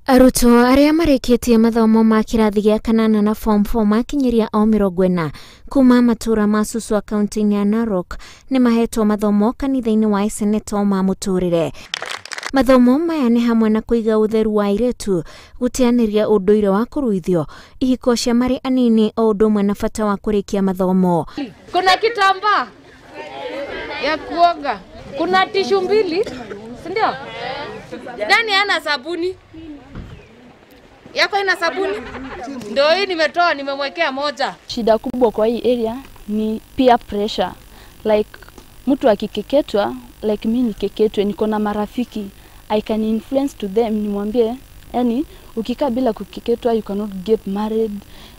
Arutwo arĩa marĩkĩtie mathomo ma kĩrathi gĩa kanana na form 4 makinyiria o 40 kuma matũra ma Suswa kaunti-inĩ ya Narok nĩ mahetwo mathomo kanitha-inĩ wa Eseneto ma mũtũrĩre. Mathomo maya nĩ hamwe na kũiga ũtheru wa airĩtu, gũteanĩria ũndũire wa kũruithio, ihiko cia marĩ anini o ũndũ ũmwe na bata wa kũrĩkia mathomo. Kuna kitambaa ya kuoga, kuna tishu mbili, si ndio? Nani ana sabuni? Yako ina sabuni? Ndio hii nimetoa, nimemwekea moja. Shida kubwa kwa hii area ni peer pressure. Like mtu akikeketwa, like mimi nikeketwe, niko na marafiki, I can influence to them, nimwambie, yani ukikaa bila kukeketwa you cannot get married,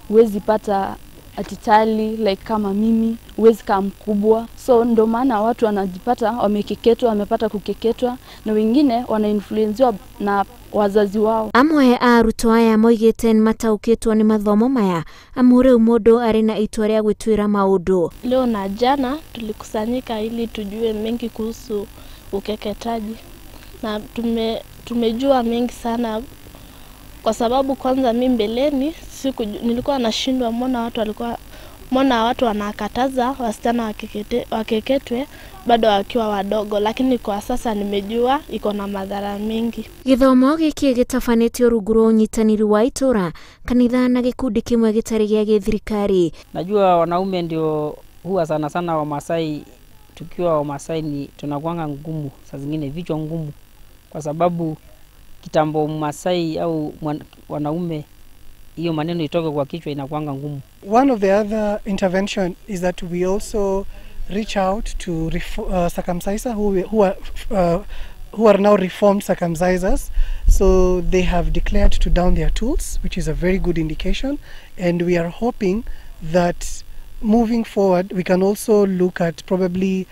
huwezi pata atitali like kama mimi, huwezi kama mkubwa. So ndo maana watu wanajipata wamekeketwa, wamepata kukeketwa, na wengine wanainfluenziwa na wazazi wao. Amwe a arutwo aya moigĩte nĩmataũkĩtwo nĩ mathomo maya amu rĩu mũndũ arĩ na itua rĩa gwĩtuĩra maũndũ. Leo na jana tulikusanyika ili tujue mengi kuhusu ukeketaji, na tumejua mengi sana, kwa sababu kwanza mimi mbeleni nilikuwa nashindwa mbona watu wanakataza wasichana wakeketwe bado wakiwa wadogo, lakini kwa sasa nimejua iko na madhara mengi. Gĩthomo gĩkĩ gĩtabanĩtio rungu rwa ũnyitanĩri wa itũra, kanitha na gĩkundi kĩmwe gĩtarĩ gĩa gĩthirikari. Najua wanaume ndio huwa sana sana Wamasai, tukiwa Wamasai ni tunakuanga ngumu, saa zingine vichwa ngumu, kwa sababu kitambo Masai au wanaume hiyo maneno itoke kwa kichwa inakuanga ngumu. One of the other intervention is that we also reach out to circumcisers who are now reformed circumcisers. So they have declared to down their tools, which is a very good indication, and we are hoping that moving forward we can also look at probably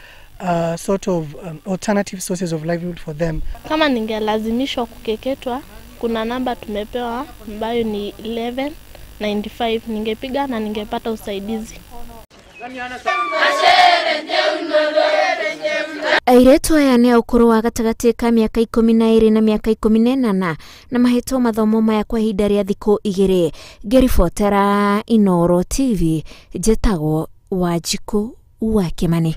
sort of alternative sources of livelihood for them. Kama ningelazimishwa kukeketwa, kuna namba tumepewa ambayo ni 1195, ningepiga na ningepata usaidizi. Airĩtu aya nĩ a ũkũrũ wa gatagatĩ ka mĩaka 12 na mĩaka 18 na mahetwo mathomo maya kwa ihinda rĩa thikũ 2. Ngĩribotera Inooro TV, njĩtagwo Wanjikũ wa Kĩmani.